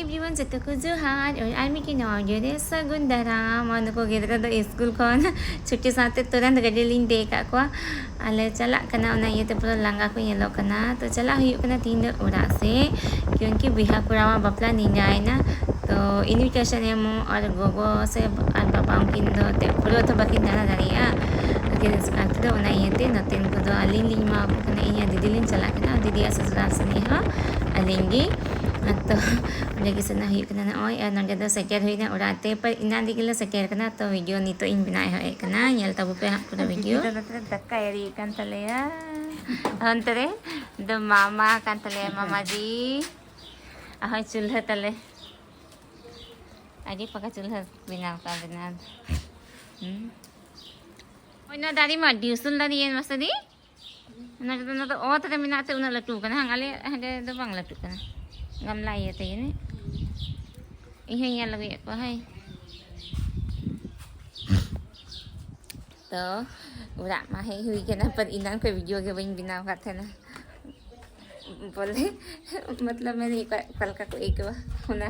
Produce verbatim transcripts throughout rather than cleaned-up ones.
ᱡᱤᱵᱚᱱ ᱡᱚᱛᱚ ᱠᱚ ᱡᱚᱦᱟᱨ, ᱟᱨ ᱟᱨ ᱢᱤᱫᱴᱮᱱ ᱱᱟᱣᱟ video ᱨᱮ ᱥᱟᱹᱜᱩᱱ ᱫᱟᱨᱟᱢ᱾ ᱟᱨ ᱱᱩᱠᱩ ᱜᱤᱫᱽᱨᱟᱹ ᱫᱚ ᱥᱠᱩᱞ ᱠᱷᱚᱱ ᱪᱷᱩᱴᱤ ᱥᱟᱶᱛᱮ ᱛᱩᱨᱟᱹᱱᱛ ᱜᱟᱹᱰᱤ ᱞᱤᱧ ᱫᱮᱡ ᱟᱠᱟᱫ ᱠᱚᱣᱟ᱾ ᱟᱞᱮ ᱪᱟᱞᱟᱜ ᱠᱟᱱᱟ, ᱚᱱᱟ ᱤᱭᱟᱹᱛᱮ ᱯᱩᱨᱟᱹ ᱞᱟᱸᱜᱟ ᱠᱚ ᱧᱮᱞᱚᱜ ᱠᱟᱱᱟ᱾ ᱛᱚ ᱪᱟᱞᱟᱜ ᱦᱩᱭᱩᱜ ᱠᱟᱱᱟ ᱛᱤᱦᱤᱧ ᱫᱚ ᱚᱲᱟᱜ ᱥᱮᱫ, ᱠᱤᱭᱩᱱᱠᱤ ᱵᱚᱭᱦᱟ ᱠᱚᱲᱟᱣᱟᱜ ᱵᱟᱯᱞᱟ ᱱᱮᱰᱟᱭᱮᱱᱟ᱾ ᱛᱚ invitation ᱮᱢᱚᱜ ᱟᱨ ᱜᱚᱜᱚ ᱥᱮ ᱟᱨ ᱵᱟᱵᱟ ᱩᱱᱠᱤᱱ ᱫᱚ ᱮᱱᱛᱮᱫ ᱯᱩᱨᱟᱹ ᱛᱚ ᱵᱟᱹᱠᱤᱱ ᱫᱟᱬᱟ ᱫᱟᱲᱮᱭᱟᱜᱼᱟ ᱟᱹᱠᱤᱱ ᱮᱥᱠᱟᱨ ᱛᱮᱫᱚ᱾ ᱚᱱᱟ ᱤᱭᱟᱹᱛᱮ ᱱᱚᱛᱮᱱ ᱠᱚᱫᱚ ᱟᱹᱞᱤᱧ ᱞᱤᱧ ᱮᱢᱟ ᱠᱚ ᱠᱟᱱᱟ, ᱤᱧ ᱟᱨ ᱫᱤᱫᱤ ᱞᱤᱧ ᱪᱟᱞᱟᱜ ᱠᱟᱱᱟ, ᱟᱨ ᱫᱤᱫᱤᱭᱟᱜ ᱥᱚᱥᱩᱨᱟᱞ ᱥᱮᱱᱤᱡ ᱦᱚᱸ ᱟᱹᱞᱤᱧ ᱜᱮ᱾ ᱛᱚ ᱚᱸᱰᱮ ᱜᱮ ᱥᱮᱱᱚᱜ ᱦᱩᱭᱩᱜ ᱠᱟᱱᱟ ᱱᱚᱜᱼᱚᱭ᱾ ᱟᱨ ᱱᱚᱸᱰᱮ ᱫᱚ ᱥᱮᱴᱮᱨ ᱦᱩᱭᱱᱟ ᱚᱲᱟᱜ ᱛᱮ, ᱯᱟᱨ ᱤᱱᱟᱹ ᱨᱮᱜᱮ ᱞᱮ ᱥᱮᱴᱮᱨ ᱠᱟᱱᱟ᱾ ᱛᱚ video ᱱᱤᱛᱚᱜ ᱤᱧ ᱵᱮᱱᱟᱣ ᱮᱦᱚᱵ ᱮᱫ ᱠᱟᱱᱟ, ᱧᱮᱞ ᱛᱟᱵᱚ ᱯᱮ ᱦᱟᱸᱜ ᱯᱩᱨᱟᱹ video᱾ ᱫᱤᱫᱤ ᱫᱚ ᱱᱚᱛᱮ ᱨᱮ ᱫᱟᱠᱟᱭ ᱟᱹᱨᱤᱭᱮᱫ ᱠᱟᱱ ᱛᱟᱞᱮᱭᱟ᱾ ᱚᱱᱛᱮ ᱨᱮ ᱫᱚ ᱢᱟᱢᱟ ᱠᱟᱱ ᱛᱟᱞᱮᱭᱟ, ᱢᱟᱢᱟ ᱡᱤ᱾ ᱟᱨ ᱦᱚᱸᱜᱼᱚᱭ ᱪᱩᱞᱦᱟᱹ ᱛᱟᱞᱮ, ᱟᱹᱰᱤ ᱯᱟᱠᱟ ᱪᱩᱞᱦᱟᱹ ᱵᱮᱱᱟᱣ ᱠᱟᱜᱼᱟ ᱵᱮᱱᱟᱣ ᱫᱚ᱾ ᱦᱩᱸ᱾ ᱦᱳᱭ, ᱱᱚᱣᱟ ᱫᱟᱨᱮ ᱢᱟ ᱟᱹᱰᱤ ᱩᱥᱩᱞ ᱫᱟᱨᱮ ᱭᱮᱱ ᱢᱟᱥᱮ ᱫᱤ᱾ ᱚᱱᱟ ᱠᱚᱫᱚ, ᱚᱱᱟ ᱫᱚ ᱚᱛ ᱨᱮ ᱢᱮᱱᱟᱜ ᱛᱮ ᱩᱱᱟᱹᱜ ᱞᱟᱹᱴᱩ ᱠᱟᱱᱟ, ᱦᱟᱝ? ᱟᱞᱮ ᱦᱟᱸᱰᱮ ᱫᱚ ᱵᱟᱝ ᱞᱟᱹᱴᱩᱜ ᱠᱟᱱᱟ, ᱜᱟᱢᱞᱟ ᱤᱭᱟᱹ ᱛᱮ ᱡᱟᱹᱱᱤᱡ᱾ ᱤᱧ ᱦᱚᱸᱧ ᱧᱮᱞ ᱟᱹᱜᱩᱭᱮᱫ ᱠᱚᱣᱟ, ᱦᱳᱭ᱾ ᱛᱚ ᱚᱲᱟᱜ ᱢᱟ ᱦᱮᱡ ᱦᱩᱭ ᱠᱟᱱᱟ, ᱯᱟᱨ ᱮᱱᱟᱝ ᱠᱷᱚᱱ video ᱜᱮ ᱵᱟᱹᱧ ᱵᱮᱱᱟᱣ ᱟᱠᱟᱫ ᱛᱟᱦᱮᱱᱟ᱾ ᱵᱚᱞᱮ ᱢᱚᱛᱞᱚᱵ ᱢᱮᱱᱫᱟᱹᱧ ᱚᱠᱟ, ᱚᱠᱟ ᱞᱮᱠᱟ ᱠᱚ ᱟᱹᱭᱠᱟᱹᱣᱟ, ᱚᱱᱟ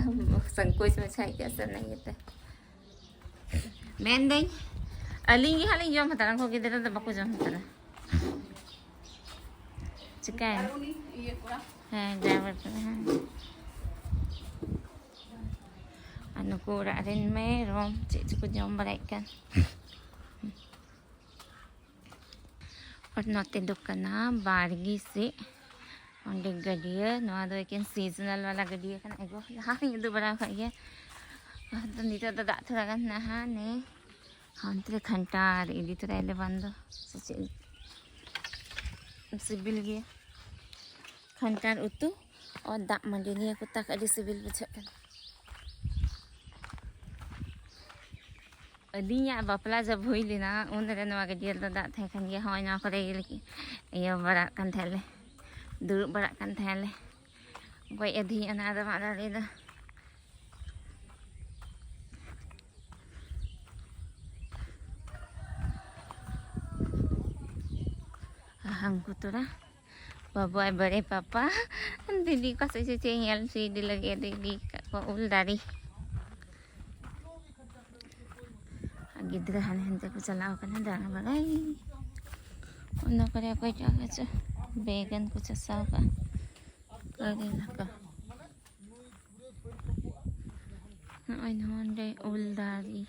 ᱥᱚᱝᱠᱳᱪ ᱢᱟᱪᱷᱟ ᱟᱹᱭᱠᱟᱹᱜᱼᱟ ᱥᱮ, ᱚᱱᱟ ᱤᱭᱟᱹᱛᱮ ᱢᱮᱱᱫᱟᱹᱧ ᱟᱹᱞᱤᱧ ᱜᱮ ᱦᱟᱸᱜ ᱞᱤᱧ ᱡᱚᱢ ᱦᱟᱛᱟᱲᱟ, ᱩᱱᱠᱩ ᱜᱤᱫᱽᱨᱟᱹ ᱫᱚ ᱵᱟᱠᱚ ᱡᱚᱢ ᱦᱟᱛᱟᱲᱟ᱾ ᱪᱤᱠᱟᱹᱭᱮᱱᱟ? ᱦᱮᱸ, driver ᱠᱟᱱᱟ, ᱦᱮᱸ᱾ ᱟᱨ ᱱᱩᱠᱩ ᱚᱲᱟᱜ ᱨᱮᱱ ᱢᱮᱨᱚᱢ ᱪᱮᱫ ᱪᱚᱠᱚ ᱡᱚᱢ ᱵᱟᱲᱟᱭᱮᱫ ᱠᱟᱱ᱾ ᱟᱨ ᱱᱚᱛᱮ ᱫᱚ ᱠᱟᱱᱟ ᱵᱟᱲᱜᱮ ᱥᱮᱫ, ᱚᱸᱰᱮ ᱜᱟᱹᱰᱭᱟᱹ᱾ ᱱᱚᱣᱟ ᱫᱚ ᱮᱠᱮᱱ seasonal ᱵᱟᱞᱟ ᱜᱟᱹᱰᱭᱟᱹ ᱠᱟᱱᱟ᱾ ᱮᱜᱳ, ᱞᱟᱦᱟ ᱦᱚᱸᱧ ᱩᱫᱩᱜ ᱵᱟᱲᱟ ᱟᱠᱟᱫ ᱜᱮᱭᱟ᱾ ᱟᱫᱚ ᱱᱤᱛᱚᱜ ᱫᱚ ᱫᱟᱜ ᱛᱷᱚᱲᱟ ᱜᱟᱱ ᱦᱮᱱᱟᱜᱼᱟ, ᱦᱟᱱᱮ ᱦᱟᱱᱛᱮ ᱨᱮ ᱠᱷᱟᱱᱴᱟᱲ ᱤᱫᱤ ᱛᱚᱨᱟᱭᱟᱞᱮ ᱵᱟᱝ ᱫᱚ ᱥᱮ ᱪᱮᱫ? ᱥᱤᱵᱤᱞ ᱜᱮᱭᱟ ᱠᱷᱟᱱᱴᱟᱲ ᱩᱛᱩ᱾ ᱟᱨ ᱫᱟᱜ ᱢᱟᱹᱰᱤ ᱱᱤᱭᱟᱹ ᱠᱚ ᱛᱟᱠ ᱟᱹᱰᱤ ᱥᱤᱵᱤᱞ ᱵᱩᱡᱷᱟᱹᱜ ᱠᱟᱱᱟ᱾ ᱟᱹᱞᱤᱧᱟᱜ ᱵᱟᱯᱞᱟ ᱡᱚᱵ ᱦᱩᱭ ᱞᱮᱱᱟ, ᱩᱱᱨᱮ ᱱᱚᱣᱟ ᱜᱟᱹᱰᱭᱟᱹ ᱨᱮᱫᱚ ᱫᱟᱜ ᱛᱟᱦᱮᱸ ᱠᱟᱱ ᱜᱮᱭᱟ᱾ ᱦᱚᱸᱜᱼᱚᱭ ᱱᱚᱣᱟ ᱠᱚᱨᱮ ᱜᱮ ᱤᱭᱟᱹ ᱵᱟᱲᱟᱜ ᱠᱟᱱ ᱛᱟᱦᱮᱸᱫ ᱞᱮ, ᱫᱩᱲᱩᱵ ᱵᱟᱲᱟᱜ ᱠᱟᱱ ᱛᱟᱦᱮᱸᱫ ᱞᱮ᱾ ᱜᱚᱡ ᱟᱹᱫᱷᱤ ᱚᱱᱟ ᱫᱚ ᱢᱟᱜ ᱫᱟᱨᱮ ᱫᱚ᱾ ᱦᱟᱝᱠᱩ ᱛᱚᱨᱟ ᱵᱟᱵᱟ ᱟᱨ ᱵᱟᱲᱮ ᱯᱟᱯᱟ ᱫᱤᱫᱤ ᱚᱠᱟ ᱥᱮᱫ ᱪᱚ ᱪᱮᱫ ᱧᱮᱞ ᱦᱚᱪᱚᱭᱮᱫᱮ ᱞᱟᱹᱜᱤᱫ ᱮ ᱤᱫᱤ ᱟᱠᱟᱫ ᱠᱚᱣᱟ ᱩᱞ ᱫᱟᱨᱮ᱾ ᱟᱨ ᱜᱤᱫᱽᱨᱟᱹ ᱦᱟᱱᱮ ᱦᱟᱱᱛᱮ ᱠᱚ ᱪᱟᱞᱟᱣ ᱠᱟᱱᱟ ᱫᱟᱬᱟ ᱵᱟᱲᱟᱭ᱾ ᱚᱱᱟ ᱠᱚᱨᱮ ᱚᱠᱚᱭ ᱪᱚ ᱚᱠᱟ ᱪᱚ ᱵᱮᱜᱟᱱ ᱠᱚ ᱪᱟᱥᱟᱣ ᱠᱟᱜᱼᱟ᱾ ᱟᱹᱰᱤ ᱱᱟᱯᱟᱭ᱾ ᱱᱚᱜᱼᱚᱭ ᱱᱚᱰᱮ ᱩᱞ ᱫᱟᱨᱮ᱾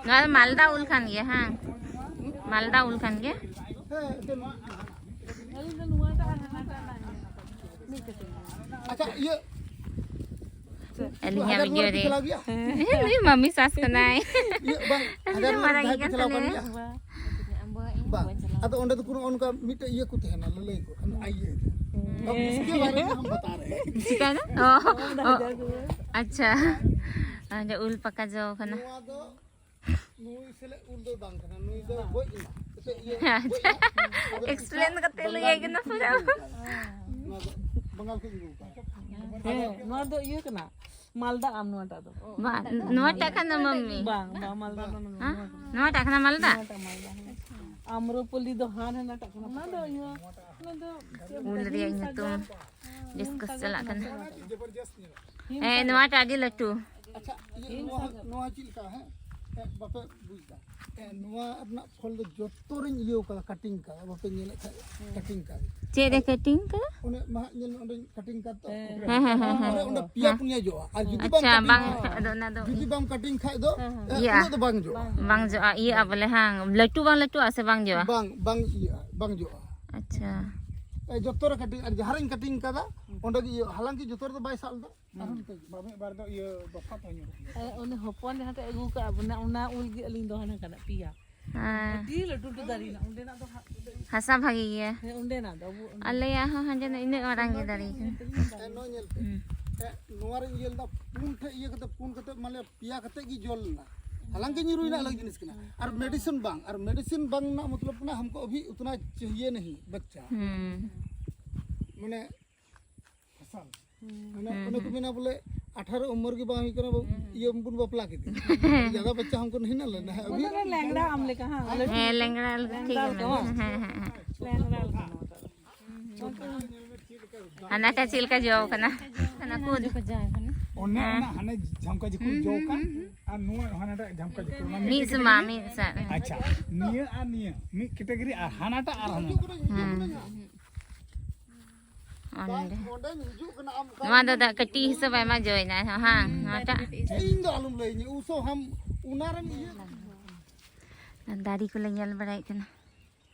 ᱱᱚᱣᱟ ᱫᱚ ᱢᱟᱞᱫᱟ ᱩᱞ ᱠᱟᱱ ᱜᱮᱭᱟ, ᱦᱮᱸ? ᱢᱟᱞᱫᱟ ᱩᱞ ᱠᱟᱱ ᱜᱮᱭᱟ᱾ ᱟᱪᱪᱷᱟ, ᱤᱭᱟᱹ᱾ ᱟᱹᱞᱤᱧᱟᱜ ᱦᱟᱡᱟᱨ ᱵᱷᱤᱰᱤᱭᱳ ᱫᱩᱣᱟᱨ ᱯᱮ ᱨᱮ᱾ ᱪᱟᱞᱟᱣ ᱜᱮᱭᱟ? ᱦᱮᱸ, ᱩᱱᱤ ᱢᱟᱢᱤ ᱥᱟᱥ ᱠᱟᱱᱟᱭ᱾ ᱤᱭᱟᱹ, ᱵᱟᱝ, ᱩᱱᱤ ᱦᱟᱡᱟᱨ ᱫᱚ ᱫᱩᱣᱟᱨ ᱢᱟᱨᱟᱝ ᱡᱟᱦᱟᱸᱭ ᱯᱮ ᱜᱮ ᱪᱟᱞᱟᱣ ᱠᱟᱱ ᱛᱟᱞᱮᱭᱟ᱾ ᱜᱮᱭᱟ? ᱵᱟᱝ᱾ ᱟᱫᱚ ᱚᱸᱰᱮ ᱫᱚ ᱠᱳᱱᱳ ᱚᱱᱠᱟ ᱢᱤᱫᱴᱮᱡ ᱤᱭᱟᱹ ᱠᱚ ᱛᱟᱦᱮᱱᱟ, ᱞᱟᱹᱞᱟᱹᱭ ᱠᱚ᱾ ᱟᱢ ᱟᱭ ᱤᱭᱟᱹ᱾ ᱟᱢ ᱤᱥᱠᱮ ᱵᱟᱨᱮ ᱢᱮ ᱦᱟᱢ ᱵᱟᱛᱟ ᱨᱮ ᱦᱮᱸ᱾ ᱪᱤᱠᱟᱹᱭᱮᱱᱟ? ᱚ, ᱚ, ᱟᱪᱪᱷᱟ᱾ ᱟᱨ ᱩᱞ ᱯᱟᱠᱟ ᱡᱚ ᱠᱟᱱᱟ᱾ ᱱᱚᱣᱟ ᱫᱚ ᱱᱩᱭ ᱥᱮᱞᱮᱫ ᱩᱞ ᱫᱚ ᱵᱟᱝ ᱠᱟᱱᱟ, ᱱᱩᱭ ᱫᱚ ᱜᱚᱡ ᱮᱱᱟ᱾ ᱮᱱᱛᱮᱫ ᱤᱭᱟᱹ, ᱟᱪᱪᱷᱟ᱾ ᱜᱚᱡ ᱮᱱᱟ᱾ ᱟᱫᱚ ᱮᱠᱥᱯᱞᱮᱱ ᱠᱟᱛᱮ ᱞᱟᱹᱭ ᱟᱭ ᱠᱟᱱᱟ ᱯᱩᱨᱟᱹ᱾ ᱱᱚᱣᱟ ᱫᱚ ᱵᱟᱝᱜᱟᱞ ᱠᱷᱚᱱ ᱟᱹᱜᱩ ᱠᱟᱜᱼᱟ᱾ ᱦᱮᱸ, ᱱᱚᱣᱟ ᱫᱚ ᱤᱭᱟᱹ ᱠᱟᱱᱟ, ᱢᱟᱞᱫᱟ ᱟᱢ ᱱᱚᱣᱟᱴᱟᱜ ᱫᱚ᱾ ᱵᱟᱝ, ᱱᱚᱣᱟᱴᱟᱜ ᱠᱟᱱᱟ ᱢᱟᱢᱢᱤ᱾ ᱵᱟᱝ, ᱵᱟᱝ, ᱢᱟᱞᱫᱟ ᱫᱚ ᱵᱟᱝ, ᱦᱮᱸ? ᱱᱚᱣᱟ ᱠᱟᱱᱟ᱾ ᱱᱚᱣᱟᱴᱟᱜ ᱠᱟᱱᱟ ᱢᱟᱞᱫᱟ? ᱱᱚᱣᱟᱴᱟᱜ ᱢᱟᱞᱫᱟ, ᱦᱮᱸ᱾ ᱟᱢᱨᱚᱯᱟᱞᱤ ᱫᱚ ᱦᱟᱱ ᱦᱟᱱᱟᱴᱟᱜ ᱠᱟᱱᱟ᱾ ᱚᱱᱟ ᱫᱚ ᱤᱭᱟᱹ, ᱚᱱᱟ ᱫᱚ ᱪᱮᱫ ᱠᱚ ᱩᱞ ᱢᱮᱛᱟᱜᱼᱟ? ᱨᱮᱭᱟᱜ ᱦᱤᱢᱥᱟᱜᱚᱨ᱾ ᱧᱩᱛᱩᱢ ᱰᱤᱥᱠᱟᱥ ᱦᱤᱢᱥᱟᱜᱚᱨ ᱪᱟᱞᱟᱜ ᱠᱟᱱᱟ᱾ ᱦᱤᱢᱥᱟᱜᱚᱨ᱾ ᱦᱮᱸ, ᱱᱚᱣᱟᱴᱟᱜ ᱟᱹᱰᱤ ᱞᱟᱹᱴᱩ᱾ ᱟᱪᱪᱷᱟ, ᱤᱭᱟᱹ, ᱱᱚᱣᱟ, ᱱᱚᱣᱟ ᱪᱮᱫ ᱞᱮᱠᱟ, ᱦᱮᱸ? ᱦᱮᱸ, ᱵᱟᱯᱮ ᱵᱩᱡᱽ ᱮᱫᱟ᱾ ᱦᱮᱸ, ᱱᱚᱣᱟ ᱨᱮᱱᱟᱜ ᱯᱷᱚᱞ ᱫᱚ ᱡᱚᱛᱚ ᱨᱤᱧ ᱤᱭᱟᱹ ᱠᱟᱫᱟ, ᱠᱟᱴᱤᱝ ᱠᱟᱫᱟ, ᱵᱟᱯᱮ ᱧᱮᱞᱮᱫ ᱠᱷᱟᱡ, ᱠᱟᱴᱤᱝ ᱠᱟᱫᱟ᱾ ᱪᱮᱫ ᱨᱮ ᱠᱟᱴᱤᱝ ᱠᱟᱫᱟ? ᱚᱱᱮ ᱢᱟᱦᱟᱜ ᱧᱮᱞ ᱢᱮ, ᱚᱸᱰᱮᱧ ᱠᱟᱴᱤᱝ ᱠᱟᱫ ᱫᱚ᱾ ᱦᱮᱸ, ᱦᱮᱸ, ᱦᱮᱸ, ᱦᱮᱸ᱾ ᱚᱸᱰᱮ, ᱚᱸᱰᱮ ᱯᱮᱭᱟ ᱦᱮᱸ᱾ ᱯᱩᱱᱭᱟ ᱡᱚᱜᱼᱟ᱾ ᱟᱨ ᱡᱩᱫᱤ ᱵᱟᱢ ᱟᱪᱪᱷᱟ, ᱠᱟᱴᱤᱝ ᱵᱟᱝ, ᱠᱷᱟᱡ, ᱟᱫᱚ ᱚᱱᱟ ᱫᱚ ᱡᱩᱫᱤ ᱵᱟᱢ ᱠᱟᱴᱤᱝ ᱠᱷᱟᱡ ᱫᱚ, ᱦᱮᱸ, ᱦᱮᱸ᱾ ᱮ, ᱤᱭᱟᱹᱜᱼᱟ᱾ ᱩᱱᱟᱹᱜ ᱫᱚ ᱵᱟᱝ ᱡᱚᱜᱼᱟ᱾ ᱵᱟᱝ ᱡᱚᱜᱼᱟ, ᱤᱭᱟᱹᱜᱼᱟ ᱵᱚᱞᱮ, ᱦᱟᱝ, ᱞᱟᱹᱴᱩ ᱵᱟᱝ ᱞᱟᱹᱴᱩᱜᱼᱟ ᱥᱮ ᱵᱟᱝ ᱡᱚᱜᱼᱟ? ᱵᱟᱝ, ᱵᱟᱝ ᱤᱭᱟᱹᱜᱼᱟ, ᱵᱟᱝ ᱡᱚᱜᱼᱟ᱾ ᱟᱪᱪᱷᱟ᱾ ᱮ, ᱡᱚᱛᱚ ᱨᱮ ᱠᱟᱴᱤᱝ, ᱟᱨ ᱡᱟᱦᱟᱸ ᱨᱤᱧ ᱠᱟᱴᱤᱝ ᱠᱟᱫᱟ, ᱚᱸᱰᱮ ᱜᱮ ᱤᱭᱟᱹ, ᱦᱟᱞᱟᱝᱠᱤ ᱡᱚᱛᱚ ᱨᱮᱫᱚ ᱵᱟᱭ ᱥᱟᱵ ᱞᱮᱫᱟ᱾ ᱟᱨᱦᱚᱸ ᱱᱤᱛᱚᱜ ᱵᱟᱨ ᱢᱤᱫ ᱵᱟᱨ ᱫᱚ ᱤᱭᱟᱹ ᱵᱟᱯᱷᱟ ᱛᱟᱦᱮᱸ ᱧᱚᱜ ᱜᱮᱭᱟ᱾ ᱮ, ᱩᱱᱤ ᱦᱚᱯᱚᱱ ᱡᱟᱦᱟᱸᱴᱟᱜ ᱟᱹᱜᱩ ᱠᱟᱜ ᱵᱚᱱᱟ, ᱚᱱᱟ ᱩᱞ ᱜᱮ ᱟᱹᱞᱤᱧ ᱫᱚ ᱦᱟᱱᱟ ᱠᱟᱱᱟ ᱯᱮᱭᱟ᱾ ᱦᱮᱸ᱾ ᱟᱹᱰᱤ ᱞᱟᱹᱴᱩ ᱞᱟᱹᱴᱩ ᱫᱟᱨᱮ ᱦᱮᱱᱟᱜᱼᱟ, ᱚᱸᱰᱮᱱᱟᱜ ᱫᱚ ᱦᱟᱸᱜ᱾ ᱦᱟᱥᱟ ᱵᱷᱟᱜᱤ ᱜᱮᱭᱟ᱾ ᱦᱮᱸ, ᱚᱸᱰᱮᱱᱟᱜ ᱫᱚ ᱟᱵᱚ ᱚᱸᱰᱮ᱾ ᱟᱞᱮᱭᱟᱜ ᱦᱚᱸ ᱦᱟᱸᱰᱮ ᱤᱱᱟᱹᱜ ᱢᱟᱨᱟᱝ ᱜᱮ ᱫᱟᱨᱮ ᱠᱟᱱᱟ᱾ ᱦᱮᱸ, ᱱᱚᱣᱟ ᱧᱮᱞ ᱯᱮ᱾ ᱦᱩᱸ᱾ ᱮ, ᱱᱚᱣᱟ ᱨᱮ ᱧᱮᱞ ᱫᱟ ᱯᱩᱱ ᱴᱷᱮᱡ ᱤᱭᱟᱹ ᱠᱟᱛᱮ, ᱯᱩᱱ ᱠᱟᱛᱮ ᱢᱟᱱᱮ ᱯᱮᱭᱟ ᱠᱟᱛᱮ ᱜᱮ ᱡᱚ ᱞᱮᱱᱟ᱾ ᱦᱟᱞᱟᱝᱠᱤ ᱧᱩᱨᱩᱭᱮᱱᱟ ᱟᱞᱟᱜᱽ ᱡᱤᱱᱤᱥ ᱠᱟᱱᱟ᱾ ᱟᱨ ᱢᱮᱰᱤᱥᱤᱱ ᱵᱟᱝ, ᱟᱨ ᱢᱮᱰᱤᱥᱤᱱ ᱵᱟᱝ ᱨᱮᱱᱟᱜ ᱢᱚᱛᱞᱚᱵ ᱠᱟᱱᱟ ᱦᱟᱢᱠᱚ ᱟᱵᱷᱤ ᱩᱛᱱᱟ ᱪᱟᱦᱤᱭᱮ ᱱᱟᱦᱤ ᱵᱟᱪᱪᱟ᱾ ᱦᱩᱸ᱾ ᱢᱟᱱᱮ ᱯᱷᱚᱥᱚᱞ᱾ ᱦᱩᱸ᱾ ᱢᱟᱱᱮ ᱦᱩᱸ, ᱚᱱᱮ ᱠᱚ ᱦᱩᱸ᱾ ᱢᱮᱱᱟ ᱵᱚᱞᱮ अठारह उम्र की बात हुई करना, वो ये उनको बपला की थी। ज्यादा बच्चा हमको नहीं ना लेना है अभी। ᱞᱮᱝᱲᱟ ᱟᱢ ᱞᱮᱠᱟ, ᱦᱮᱸ, ᱞᱮᱝᱲᱟ ᱞᱮᱠᱟ ᱴᱷᱤᱠ ᱜᱮᱭᱟ᱾ ᱦᱮᱸ, ᱦᱮᱸ, ᱦᱮᱸ᱾ ᱞᱮᱝᱲᱟ ᱞᱮᱠᱟ᱾ ᱦᱟᱱᱟᱴᱟᱜ ᱪᱮᱫ ᱞᱮᱠᱟ ᱡᱚ ᱠᱟᱱᱟ? ᱦᱟᱱᱟ ᱠᱩᱫ᱾ ᱚᱱᱮ ᱚᱱᱟ ᱦᱟᱱᱮ ᱡᱷᱟᱢᱠᱟ ᱡᱷᱩᱠᱩᱨ ᱡᱚ ᱠᱟᱱ, ᱟᱨ ᱱᱚᱣᱟ ᱦᱟᱱᱟᱴᱟᱜ ᱡᱷᱟᱢᱠᱟ ᱡᱷᱩᱠᱩᱨ, ᱚᱱᱟ ᱢᱤᱫ ᱥᱟᱶ, ᱢᱤᱫ ᱥᱟᱶ᱾ ᱟᱪᱪᱷᱟ, ᱱᱤᱭᱟᱹ ᱟᱨ ᱱᱤᱭᱟᱹ ᱢᱤᱫ category, ᱟᱨ ᱦᱟᱱᱟᱴᱟᱜ ᱟᱨ ᱦᱟᱱᱟ᱾ ᱦᱩᱸ᱾ ᱚᱸᱰᱮ᱾ ᱱᱚᱣᱟ ᱫᱚ ᱫᱟᱜ ᱠᱟᱹᱴᱤᱡ ᱦᱤᱥᱟᱹᱵ ᱟᱭᱢᱟ ᱡᱚᱭᱮᱱᱟ, ᱦᱮᱸ, ᱱᱚᱣᱟᱴᱟᱜ᱾ ᱤᱧ ᱫᱚ ᱟᱞᱚᱢ ᱞᱟᱹᱭᱟᱹᱧᱟ, ᱩᱥᱚ ᱦᱟᱢ ᱚᱱᱟ ᱨᱮᱢ ᱤᱭᱟᱹ᱾ ᱫᱟᱨᱮ ᱠᱚᱞᱮ ᱧᱮᱞ ᱵᱟᱲᱟᱭᱮᱫ ᱠᱟᱱᱟ᱾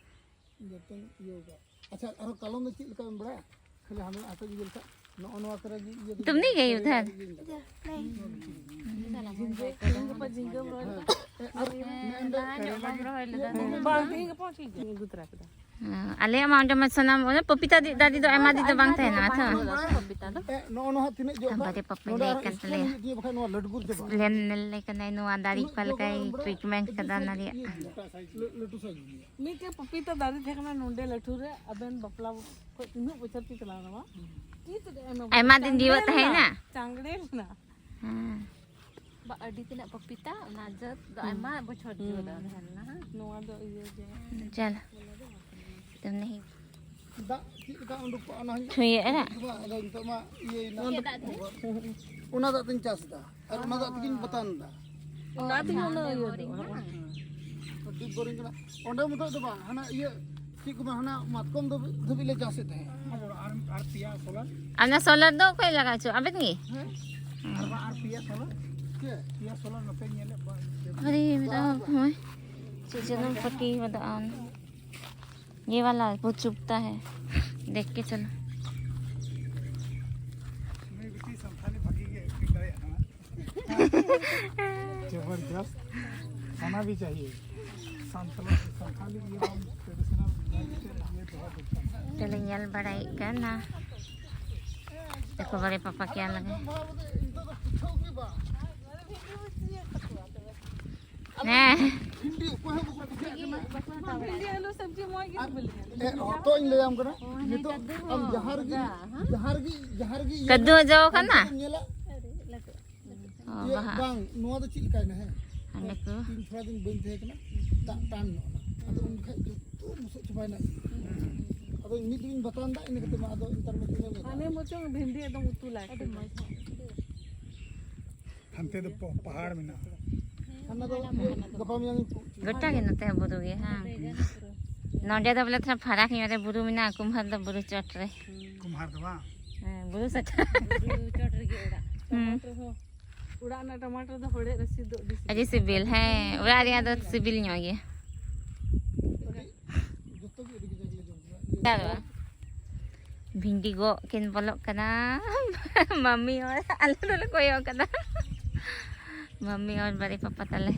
ᱡᱚᱛᱚᱧ ᱤᱭᱟᱹ ᱠᱟᱜ᱾ ᱟᱪᱪᱷᱟ, ᱟᱨᱦᱚᱸ ᱠᱟᱞᱚᱢ ᱫᱚ ᱪᱮᱫ ᱞᱮᱠᱟᱢ ᱵᱟᱲᱟᱭᱟ? ᱠᱷᱟᱹᱞᱤ ᱦᱟᱱᱟ ᱟᱛᱮ ᱤᱭᱟᱹ ᱞᱮᱠᱷᱟᱡ, ᱱᱚᱜᱼᱚ ᱱᱚᱣᱟ ᱠᱚᱨᱮ ᱜᱮ ᱤᱭᱟᱹ ᱫᱚ ᱛᱩᱢᱱᱤ ᱜᱮ ᱩᱫᱷᱟᱨ᱾ ᱛᱮᱦᱮᱧ ᱜᱟᱯᱟ ᱡᱷᱤᱸᱜᱟᱹ ᱨᱚᱦᱚᱭ ᱞᱮᱫᱟ᱾ ᱟᱨ ᱱᱮᱜᱼᱮ ᱱᱚᱰᱮ ᱞᱟᱦᱟ ᱧᱚᱜ ᱵᱟᱢ ᱨᱚᱦᱚᱭ ᱞᱮᱫᱟ᱾ ᱵᱟᱝ, ᱛᱮᱦᱮᱧ ᱜᱟᱯᱟ ᱴᱷᱤᱠ ᱜᱮ ᱟᱹᱜᱩ ᱛᱚᱨᱟ ᱠᱮᱫᱟ᱾ ᱦᱮᱸ, ᱟᱞᱮᱭᱟᱜ ᱢᱟ ᱚᱸᱰᱮ ᱢᱟ ᱥᱟᱱᱟᱢ, ᱚᱱᱮ ᱯᱚᱯᱤᱛᱟ ᱫᱤ-, ᱫᱟᱨᱮ ᱫᱚ ᱟᱭᱢᱟ ᱫᱤᱱ ᱫᱚ ᱵᱟᱝ ᱛᱟᱦᱮᱱᱟ ᱛᱚ᱾ ᱯᱚᱯᱤᱛᱟ ᱫᱚ᱾ ᱮ, ᱱᱚᱜᱼᱚ ᱱᱚᱣᱟ ᱛᱤᱱᱟᱹᱜ ᱡᱚᱜ ᱠᱟᱱ? ᱵᱟᱨᱮ ᱯᱟᱯᱟ ᱱᱚᱰᱮ ᱞᱟᱹᱭ ᱟᱨᱦᱚᱸ ᱠᱟᱱ ᱛᱟᱞᱮᱭᱟ᱾ Explain ᱦᱩᱭᱩᱜ ᱛᱤᱧᱟᱹ, ᱵᱟᱠᱷᱟᱱ ᱱᱚᱣᱟ ᱞᱟᱹᱰᱩ ᱜᱩᱨ ᱪᱟᱵᱟᱜᱼᱟ᱾ Explain ᱞᱮ ᱠᱟᱱᱟᱭ, ᱱᱚᱣᱟ ᱫᱟᱨᱮ ᱩᱱᱟᱹᱜ ᱚᱠᱟ ᱡᱚᱜ ᱞᱮᱠᱟᱭ ᱠᱟᱱᱟ, ᱵᱟᱲᱟᱭᱟ? Treatment ᱠᱟᱫᱟ ᱚᱱᱟ ᱨᱮᱭᱟᱜ᱾ ᱞᱟᱹᱴᱩ size ᱜᱮᱭᱟ᱾ ᱢᱤᱫᱴᱮᱡ ᱯᱚᱯᱤᱛᱟ ᱫᱟᱨᱮ ᱛᱟᱦᱮᱸ ᱠᱟᱱᱟ ᱱᱚᱰᱮ ᱞᱟᱹᱴᱷᱩ ᱨᱮ, ᱟᱵᱮᱱ ᱵᱟᱯᱞᱟ ᱠᱷᱚᱡ ᱛᱤᱱᱟᱹᱜ ᱵᱚᱪᱷᱚᱨ ᱯᱮ ᱪᱟᱞᱟᱣ ᱮᱱᱟ? ᱵᱟᱝ? ᱛᱤᱥ ᱨᱮ ᱮᱢ ᱟᱭᱢᱟ ᱫᱤᱱ ᱪᱟᱝᱜᱲᱮ ᱡᱤᱣᱮᱫ ᱛᱟᱦᱮᱸ ᱞᱮᱱᱟ, ᱮᱱᱟ᱾ ᱪᱟᱝᱜᱲᱮ ᱞᱮᱱᱟ᱾ ᱦᱮᱸ᱾ ᱵᱟ, ᱟᱹᱰᱤ ᱛᱮᱱᱟᱜ ᱯᱚᱯᱤᱛᱟ, ᱚᱱᱟ ᱡᱟᱹᱛ ᱫᱚ ᱦᱩᱸ᱾ ᱟᱭᱢᱟ ᱵᱚᱪᱷᱚᱨ ᱦᱩᱸ᱾ ᱡᱤᱣᱮᱫ ᱛᱟᱦᱮᱸ ᱞᱮᱱᱟ, ᱦᱮᱸ? ᱱᱚᱣᱟ ᱫᱚ ᱤᱭᱟᱹ ᱜᱮ᱾ ᱪᱟᱞ᱾ ᱛᱩᱢᱱᱤ ᱫᱟᱜ ᱪᱮᱫ ᱞᱮᱠᱟ ᱩᱰᱩᱠᱚᱜᱼᱟ, ᱚᱱᱟ ᱦᱚᱸ ᱦᱩᱭᱩᱜᱼᱟ ᱱᱟᱜ᱾ ᱟᱫᱚ ᱱᱤᱛᱚᱜ ᱢᱟ ᱤᱭᱟᱹᱭᱮᱱᱟ᱾ ᱪᱮᱫ ᱫᱟᱜ ᱛᱮ? ᱚᱱᱟ ᱫᱟᱜ ᱛᱮᱧ ᱪᱟᱥ ᱮᱫᱟ, ᱟᱨ ᱚᱱᱟ ᱫᱟᱜ ᱛᱮᱜᱮᱧ ᱵᱟᱛᱟᱱ ᱮᱫᱟ᱾ ᱚᱱᱟ ᱛᱮᱜᱮ ᱩᱱᱟᱹᱜ ᱤᱭᱟᱹ ᱫᱚ᱾ ᱦᱮᱸ᱾ Deep boring ᱠᱟᱱᱟ᱾ ᱚᱸᱰᱮ ᱢᱚᱛᱚᱡ ᱫᱚ ᱵᱟᱝ, ᱦᱟᱱᱟ ᱤᱭᱟᱹ, ᱪᱮᱫ ᱠᱚ ᱢᱮᱱᱟ, ᱦᱟᱱᱟ ᱢᱟᱛᱠᱚᱢ ᱫᱷᱟᱹᱵᱤᱡ, ᱫᱷᱟᱹᱵᱤᱡ ᱞᱮ ᱪᱟᱥᱮᱫ ᱛᱟᱦᱮᱸᱫ᱾ ᱟᱨ, ᱟᱨ ᱯᱮᱭᱟ solar᱾ ᱟᱨ ᱚᱱᱟ solar ᱫᱚ ᱚᱠᱚᱭ ᱞᱟᱜᱟᱣ ᱦᱚᱪᱚ? ᱟᱵᱮᱱ ᱜᱮ? ᱦᱮᱸ᱾ ᱟᱨ ᱵᱟᱝ, ᱟᱨ ᱯᱮᱭᱟ solar᱾ ᱪᱮᱫ? ᱯᱮᱭᱟ solar ᱱᱚᱛᱮᱧ ᱧᱮᱞᱮᱫ ᱠᱚᱣᱟ᱾ ᱟᱨᱮ, ᱢᱮᱛᱟᱢ ᱠᱟᱹᱱᱟᱹᱧ᱾ ᱪᱮᱫ ᱪᱮᱫ ᱮᱢ ᱯᱟᱹᱴᱤ ᱠᱟᱫᱟ ᱟᱢ? ये वाला बहुत चुभता है, देख के चलो। ᱱᱩᱭ ᱵᱤᱴᱤ ᱥᱟᱱᱛᱷᱟᱞᱤ ᱵᱷᱟᱜᱤ ᱜᱮ acting ᱫᱟᱲᱮᱭᱟᱜ ᱠᱟᱱᱟ᱾ ᱡᱚᱵᱚᱨᱫᱚᱥᱛ, ᱦᱳᱱᱟ ᱵᱷᱤ ᱪᱟᱦᱤᱭᱮ᱾ ᱥᱟᱱᱛᱟᱞ, ᱥᱟᱱᱛᱷᱟᱞᱤ ᱤᱭᱟᱹ ᱵᱟᱝ, traditional ᱞᱟᱭᱤᱯᱷ ᱥᱴᱟᱭᱤᱞ ᱤᱭᱟᱹ ᱫᱚᱦᱚ ᱫᱚᱨᱠᱟᱨ᱾ ᱪᱚᱞᱚ, ᱧᱮᱞ ᱵᱟᱲᱟᱭᱮᱫ ᱠᱟᱱᱟ᱾ ᱫᱮᱠᱷᱳ ᱵᱟᱲᱮ ᱯᱟᱯᱟ ᱠᱮᱭᱟ ᱞᱟᱜᱟ᱾ ᱦᱮᱸ᱾ ᱵᱷᱤᱱᱰᱤ ᱚᱠᱚᱭ ᱦᱚᱸ ᱵᱟᱠᱚ ᱠᱩᱥᱤᱭᱟᱜ ᱠᱟᱱᱟ᱾ ᱵᱷᱤᱱᱰᱤ, ᱟᱹᱞᱩ, ᱥᱚᱵᱽᱡᱤ ᱢᱚᱡᱽ ᱜᱮ ᱟᱨ, ᱵᱚᱞᱮ᱾ ᱮ, ᱦᱚᱛᱚᱫ ᱤᱧ ᱞᱟᱹᱭᱟᱢ ᱠᱟᱱᱟ, ᱱᱤᱛᱚᱜ ᱟᱢ ᱡᱟᱦᱟᱸ ᱨᱮᱜᱮ, ᱡᱟᱦᱟᱸ ᱨᱮᱜᱮ, ᱡᱟᱦᱟᱸ ᱨᱮᱜᱮ ᱤᱭᱟᱹ ᱠᱟᱹᱫᱫᱩ ᱡᱚ ᱠᱟᱱᱟ? ᱧᱮᱞᱟ, ᱚ, ᱤᱭᱟᱹ, ᱵᱟᱦᱟ᱾ ᱵᱟᱝ, ᱱᱚᱣᱟ ᱫᱚ ᱪᱮᱫ ᱞᱮᱠᱟᱭᱮᱱᱟ, ᱦᱮᱸ? ᱦᱟᱸᱰᱮ ᱠᱚ᱾ ᱛᱤᱱ ᱛᱷᱚᱲᱟ ᱫᱤᱱ ᱵᱟᱹᱧ ᱛᱟᱦᱮᱸ ᱠᱟᱱᱟ, ᱫᱟᱜ ᱴᱟᱱ ᱧᱚᱜ ᱮᱱᱟ᱾ ᱟᱫᱚ ᱩᱱ ᱠᱷᱟᱡ ᱡᱚᱛᱚ ᱵᱚᱥᱚᱜ ᱪᱟᱵᱟᱭᱮᱱᱟ᱾ ᱟᱫᱚ ᱢᱤᱫ ᱫᱤᱱ ᱵᱟᱛᱟᱱ ᱫᱟᱜ, ᱤᱱᱟᱹ ᱠᱟᱛᱮ ᱢᱟ ᱟᱫᱚ ᱱᱮᱛᱟᱨ ᱢᱟ ᱛᱤᱱᱟᱹᱜ ᱢᱮᱱᱟᱜᱼᱟ᱾ ᱦᱟᱱᱮ ᱢᱚᱪᱚᱝ ᱵᱷᱤᱱᱰᱤ ᱮᱠᱫᱚᱢ ᱩᱛᱩ ᱞᱟᱭ᱾ ᱟᱹᱰᱤ ᱢᱚᱡᱽ᱾ ᱦᱟᱱᱛᱮ ᱫᱚ ᱯᱚ-, ᱯᱟᱦᱟᱲ ᱢᱮᱱᱟᱜᱼᱟ᱾ ᱦᱟᱱᱟ ᱫᱚ ᱤᱭᱟᱹ, ᱜᱟᱯᱟ ᱢᱮᱭᱟᱝ ᱤᱧ ᱯᱩ-, ᱜᱚᱴᱟ ᱜᱮ ᱱᱚᱛᱮ ᱦᱚᱸ ᱵᱩᱨᱩ ᱜᱮ, ᱦᱮᱸ᱾ ᱱᱚᱰᱮ ᱫᱚ ᱵᱚᱞᱮ ᱛᱷᱚᱲᱟ ᱯᱷᱟᱨᱟᱠ ᱧᱚᱜ ᱨᱮ ᱵᱩᱨᱩ ᱢᱮᱱᱟᱜᱼᱟ, ᱠᱩᱢᱦᱟᱨ ᱫᱚ ᱵᱩᱨᱩ ᱪᱚᱴ ᱨᱮ᱾ ᱠᱩᱢᱦᱟᱨ ᱫᱚ ᱵᱟᱝ? ᱦᱮᱸ, ᱵᱩᱨᱩ ᱥᱟᱪᱟ᱾ ᱵᱩᱨᱩ ᱪᱚᱴ ᱨᱮᱜᱮ ᱚᱲᱟᱜ᱾ ᱦᱩᱸ᱾ ᱴᱚᱢᱟᱴᱳ ᱦᱚᱸ ᱚᱲᱟᱜ ᱨᱮᱱᱟᱜ ᱴᱚᱢᱟᱴᱳ ᱫᱚ ᱦᱚᱲᱮᱡ ᱨᱟᱥᱮ ᱫᱚ ᱟᱹᱰᱤ ᱥᱤᱵᱤᱞ᱾ ᱟᱹᱰᱤ ᱥᱤᱵᱤᱞ, ᱦᱮᱸ, ᱚᱲᱟᱜ ᱨᱮᱭᱟᱜ ᱫᱚ ᱥᱤᱵᱤᱞ ᱧᱚᱜ ᱜᱮᱭᱟ᱾ ᱪᱮᱫᱟᱜ ᱵᱟᱝ? ᱵᱷᱤᱱᱰᱤ ᱜᱚᱜ ᱠᱤᱱ ᱵᱚᱞᱚᱜ ᱠᱟᱱᱟ᱾ ᱢᱟᱢᱤ ᱟᱨ ᱟᱞᱮ ᱫᱚᱞᱮ ᱠᱚᱭᱚᱜ ᱠᱟᱱᱟ᱾ ᱢᱟᱢᱤ ᱟᱨ ᱵᱟᱨᱮ ᱯᱟᱯᱟ ᱛᱟᱞᱮ᱾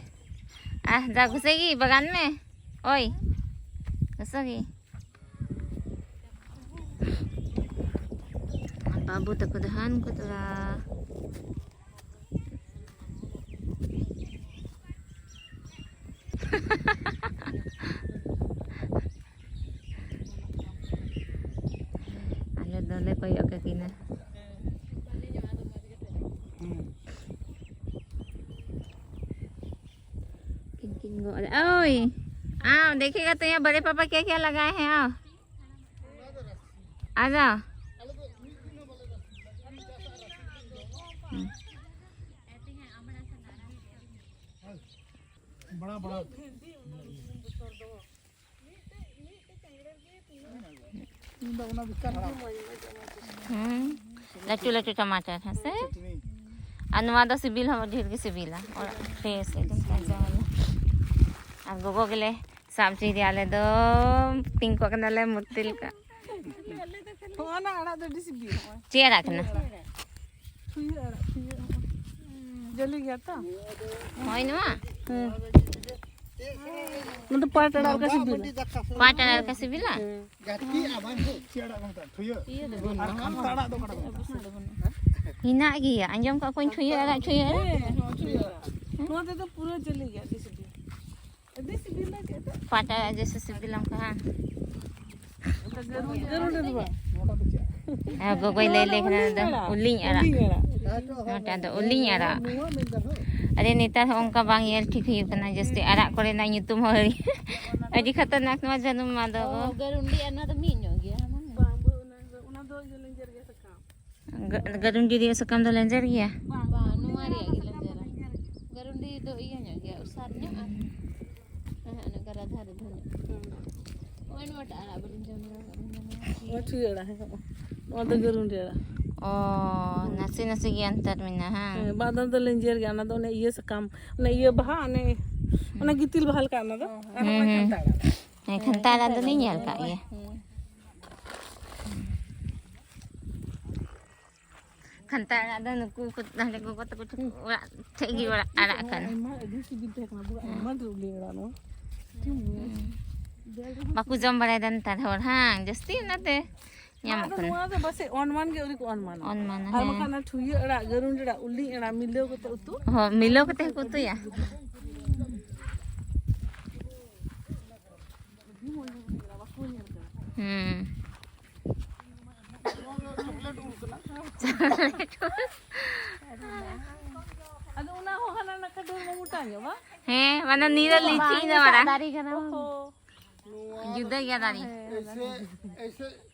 ᱟᱦ, ᱡᱟ ᱜᱷᱩᱥᱮᱜᱤ ᱵᱟᱜᱟᱱ ᱢᱮ᱾ ᱳᱭ, ᱜᱷᱩᱥᱮᱜᱤ᱾ ᱵᱟᱹᱵᱩ ᱛᱟᱠᱚ ᱫᱚ ᱦᱟᱱ ᱠᱚ ᱛᱚᱨᱟ᱾ ᱟᱞᱮ ᱫᱚᱞᱮ ᱠᱚᱭᱚᱜ ᱠᱟᱠᱤᱱᱟ᱾ ᱦᱩᱸ᱾ किन किन गो, ओए, आओ, देखेगा तो यहाँ बड़े पापा क्या क्या लगाए हैं, आओ। आ जाओ। हम्म। बड़ा, बड़ा। ᱦᱩᱸ, ᱞᱟᱹᱴᱩ ᱞᱟᱹᱴᱩ ᱴᱟᱢᱟᱴᱟᱨ, ᱦᱮᱸ ᱥᱮ? ᱟᱨ ᱱᱚᱣᱟ ᱫᱚ ᱥᱤᱵᱤᱞ ᱦᱚᱸ ᱰᱷᱮᱨ ᱜᱮ ᱥᱤᱵᱤᱞᱟ, ᱚᱲᱟᱜ fresh ᱮᱠᱫᱚᱢ ᱛᱟᱡᱟ ᱵᱟᱞᱟ᱾ ᱟᱨ ᱜᱚᱜᱚ ᱜᱮᱞᱮ ᱥᱟᱵ ᱦᱚᱪᱚᱭᱮᱫᱮᱭᱟ, ᱟᱞᱮ ᱫᱚ ᱯᱤᱝ ᱠᱚᱜ ᱠᱟᱱᱟᱞᱮ ᱢᱩᱨᱛᱤ ᱞᱮᱠᱟ᱾ ᱦᱚᱸᱜᱼᱚ ᱱᱟ ᱟᱲᱟᱜ ᱫᱚ ᱟᱹᱰᱤ ᱥᱤᱵᱤᱞ, ᱦᱚᱸᱜᱼᱚᱭ᱾ ᱪᱮᱫ ᱟᱲᱟᱜ ᱠᱟᱱᱟ? ᱴᱷᱩᱭᱟᱹ ᱟᱲᱟᱜ, ᱴᱷᱩᱭᱟᱹ, ᱦᱚᱸᱜᱼᱚᱭ᱾ ᱡᱟᱹᱞᱤ ᱜᱮᱭᱟ ᱛᱚ? ᱦᱳᱭ, ᱱᱚᱣᱟ? ᱦᱮᱸ᱾ ᱚᱱᱟ ᱫᱚ ᱯᱟᱴ ᱟᱲᱟᱜ ᱞᱮᱠᱟ ᱥᱤᱵᱤᱞᱟ᱾ ᱯᱟᱴ ᱟᱲᱟᱜ ᱞᱮᱠᱟ ᱥᱤᱵᱤᱞᱟ? ᱦᱮᱸ᱾ ᱜᱟᱛᱮᱜᱼᱟ ᱵᱟᱝ ᱦᱳ᱾ ᱪᱮᱫ ᱟᱲᱟᱜ ᱠᱚ ᱢᱮᱛᱟᱜᱼᱟ? ᱴᱷᱩᱭᱟᱹ? ᱟᱨ ᱠᱷᱟᱱᱛᱟ ᱟᱲᱟᱜ ᱫᱚ ᱚᱠᱟᱴᱟᱜ ᱠᱚ ᱢᱮᱛᱟᱜᱼᱟ? ᱦᱮᱱᱟᱜ ᱜᱮᱭᱟ, ᱟᱸᱡᱚᱢ ᱠᱟᱜ ᱠᱚᱣᱟᱧ ᱴᱷᱩᱭᱟᱹ ᱟᱲᱟᱜ, ᱴᱷᱩᱭᱟᱹ ᱟᱲᱟᱜ᱾ ᱦᱮᱸ, ᱦᱮᱸ, ᱴᱷᱩᱭᱟᱹ ᱟᱲᱟᱜ᱾ ᱱᱚᱣᱟ ᱛᱮᱫᱚ ᱯᱩᱨᱟᱹ ᱡᱟᱹᱞᱤ ᱜᱮᱭᱟ, ᱟᱹᱰᱤ ᱥᱤᱵᱤᱞ᱾ ᱟᱹᱰᱤ ᱥᱤᱵᱤᱞ ᱫᱚ ᱪᱮᱫ ᱫᱚ? ᱯᱟᱴ ᱟᱲᱟᱜ ᱡᱮᱭᱥᱮ ᱥᱤᱵᱤᱞᱟ ᱚᱱᱠᱟ, ᱦᱟᱝ? ᱚᱱᱠᱟ ᱜᱟᱹᱨᱩᱰ, ᱜᱟᱹᱨᱩᱰ ᱫᱚ ᱵᱟᱝ᱾ ᱦᱮᱸ, ᱜᱚᱜᱚᱭ ᱞᱟᱹᱭ ᱞᱮ ᱠᱟᱱᱟ, ᱩᱞᱤᱧ ᱟᱲᱟᱜ᱾ ᱩᱞᱤᱧ ᱟᱲᱟᱜ᱾ ᱱᱚᱣᱟᱴᱟᱜ ᱫᱚ ᱩᱞᱤᱧ ᱟᱲᱟᱜ᱾ ᱟᱨᱮ, ᱱᱮᱛᱟᱨ ᱦᱚᱸ ᱚᱱᱠᱟ ᱵᱟᱝ ᱧᱮᱞ ᱴᱷᱤᱠ ᱦᱩᱭᱩᱜ ᱠᱟᱱᱟ, ᱡᱟᱹᱥᱛᱤ ᱟᱲᱟᱜ ᱠᱚᱨᱮᱱᱟᱜ ᱧᱩᱛᱩᱢ ᱦᱚᱸ ᱟᱹᱰᱤ, ᱟᱹᱰᱤ ᱠᱷᱟᱛᱟᱨᱱᱟᱠ ᱱᱚᱣᱟ ᱡᱟᱹᱱᱩᱢ ᱢᱟ ᱫᱚ᱾ ᱚ, ᱜᱟᱹᱨᱩᱱᱰᱤ ᱟᱨ ᱱᱚᱣᱟ ᱫᱚ ᱢᱤᱫ ᱧᱚᱜ ᱜᱮᱭᱟ, ᱦᱮᱸ, ᱵᱟᱝ? ᱵᱟᱝ, ᱚᱱᱟ ᱫᱚ, ᱚᱱᱟ ᱫᱚ ᱤᱭᱟᱹ ᱞᱮᱸᱡᱮᱨ ᱜᱮᱭᱟ ᱥᱟᱠᱟᱢ᱾ ᱜᱟ-, ᱜᱟᱹᱨᱩᱱᱰᱤ ᱨᱮᱭᱟᱜ ᱥᱟᱠᱟᱢ ᱫᱚ ᱞᱮᱸᱡᱮᱨ ᱜᱮᱭᱟ? ᱵᱟᱝ, ᱱᱚᱣᱟ ᱨᱮᱭᱟᱜ ᱜᱮ ᱞᱮᱸᱡᱮᱨᱟ᱾ ᱜᱟᱹᱨᱩᱱᱰᱤ ᱫᱚ ᱤᱭᱟᱹ ᱧᱚᱜ ᱜᱮᱭᱟ, ᱩᱥᱟᱨ ᱧᱚᱜ ᱟᱨ ᱦᱮᱸ, ᱚᱱᱮ ᱚᱱᱠᱟ ᱨᱟᱫᱷᱟ ᱨᱟᱫᱷᱟ ᱧᱚᱜ᱾ ᱦᱩᱸ᱾ ᱱᱚᱜᱼᱚᱭ ᱱᱚᱣᱟᱴᱟᱜ ᱟᱲᱟᱜ ᱵᱟᱹᱞᱤᱧ ᱡᱚᱢ ᱧᱚᱜ ᱟᱠᱟᱫ, ᱵᱟᱹᱞᱤᱧ ᱡᱚᱢ ᱧᱚᱜ ᱟᱠᱟᱫ᱾ ᱱᱚᱣᱟ ᱴᱷᱩᱭᱟᱹ ᱟᱲᱟᱜ, ᱦᱮᱸ, ᱱᱚᱣᱟ ᱫᱚ ᱜᱟᱹᱨᱩᱱᱰᱤ ᱟᱲᱟᱜ᱾ ᱚ, ᱱᱟᱥᱮ ᱱᱟᱥᱮ ᱜᱮ ᱚᱱᱛᱚᱨ ᱢᱮᱱᱟᱜᱼᱟ, ᱦᱟᱝ? ᱦᱮᱸ, ᱵᱟᱫᱟᱢ ᱫᱚ ᱞᱮᱸᱡᱮᱨ ᱜᱮᱭᱟ, ᱚᱱᱟ ᱫᱚ ᱚᱱᱮ ᱤᱭᱟᱹ ᱥᱟᱠᱟᱢ, ᱚᱱᱮ ᱤᱭᱟᱹ ᱵᱟᱦᱟ, ᱚᱱᱮ, ᱚᱱᱮ ᱜᱤᱛᱤᱞ ᱵᱟᱦᱟ ᱞᱮᱠᱟ ᱚᱱᱟ ᱫᱚ᱾ ᱟᱨ ᱦᱩᱸ, ᱚᱱᱟ ᱦᱩᱸ᱾ ᱠᱷᱟᱱᱛᱟ ᱟᱲᱟᱜ᱾ ᱦᱮᱸ, ᱠᱷᱟᱱᱛᱟ ᱟᱲᱟᱜ ᱫᱚᱞᱤᱧ ᱧᱮᱞ ᱠᱟᱜ ᱜᱮᱭᱟ᱾ ᱦᱩᱸ᱾ ᱠᱷᱟᱱᱛᱟ ᱟᱲᱟᱜ ᱫᱚ ᱱᱩᱠᱩ ᱠᱚ, ᱦᱟᱸᱰᱮ ᱜᱚᱜᱚ ᱛᱟᱠᱚ ᱴᱷᱮᱱ ᱚᱲᱟᱜ ᱴᱷᱮᱡ ᱜᱮ ᱚᱲᱟᱜ ᱟᱲᱟᱜ ᱠᱟᱱᱟ᱾ ᱟᱭᱢᱟ, ᱟᱹᱰᱤ ᱥᱤᱵᱤᱞ ᱛᱟᱦᱮᱸ ᱠᱟᱱᱟ, ᱵᱩᱨᱩ ᱟᱭᱢᱟ ᱰᱷᱮᱨ ᱩᱞᱤ ᱟᱲᱟᱜ ᱱᱚᱣᱟ᱾ ᱴᱷᱤᱠ ᱜᱮᱭᱟ᱾ ᱦᱩᱸ᱾ ᱵᱟᱠᱚ ᱡᱚᱢ ᱵᱟᱲᱟᱭᱮᱫᱟ ᱱᱮᱛᱟᱨ ᱦᱚᱲ, ᱦᱟᱝ? ᱡᱟᱹᱥᱛᱤ ᱚᱱᱟᱛᱮ ᱧᱟᱢᱚᱜ ᱟᱫᱚ ᱠᱟᱱᱟ᱾ ᱱᱚᱣᱟ ᱫᱚ ᱯᱟᱥᱮᱡ ᱚᱱᱢᱟᱱ ᱜᱮ ᱟᱹᱣᱨᱤ ᱠᱚ ᱚᱱᱢᱟᱱᱟ᱾ ᱚᱱᱢᱟᱱᱟ, ᱟᱨ ᱦᱮᱸ᱾ ᱵᱟᱠᱷᱟᱱ ᱚᱱᱟ ᱴᱷᱩᱭᱟᱹ ᱟᱲᱟᱜ, ᱜᱟᱹᱨᱩᱱᱰᱤ ᱟᱲᱟᱜ, ᱩᱞᱤ ᱟᱲᱟᱜ ᱢᱤᱞᱟᱹᱣ ᱠᱟᱛᱮ ᱩᱛᱩ᱾ ᱦᱚᱸ, ᱢᱤᱞᱟᱹᱣ ᱠᱟᱛᱮ ᱦᱚᱸᱠᱚ ᱩᱛᱩᱭᱟ᱾ ᱦᱩᱸ᱾ ᱟᱫᱚ ᱚᱱᱟ ᱦᱚᱸ ᱦᱟᱱᱟ ᱱᱟᱠᱷᱟ ᱰᱷᱮᱨ ᱢᱟ ᱢᱚᱴᱟ ᱧᱚᱜ ᱵᱟᱝ? ᱦᱮᱸ, ᱢᱟᱱᱮ ᱱᱤᱭᱟᱹ ᱫᱚ ᱞᱤᱪᱤ ᱫᱚ ᱢᱟᱨᱟᱝ᱾ ᱫᱟᱨᱮ ᱠᱟᱱᱟ᱾ ᱚᱦᱚ᱾ ᱡᱩᱫᱟᱹ ᱜᱮᱭᱟ ᱫᱟᱨᱮ᱾ ᱦᱮᱸ, ᱮᱭᱥᱮ, ᱮᱭᱥᱮ,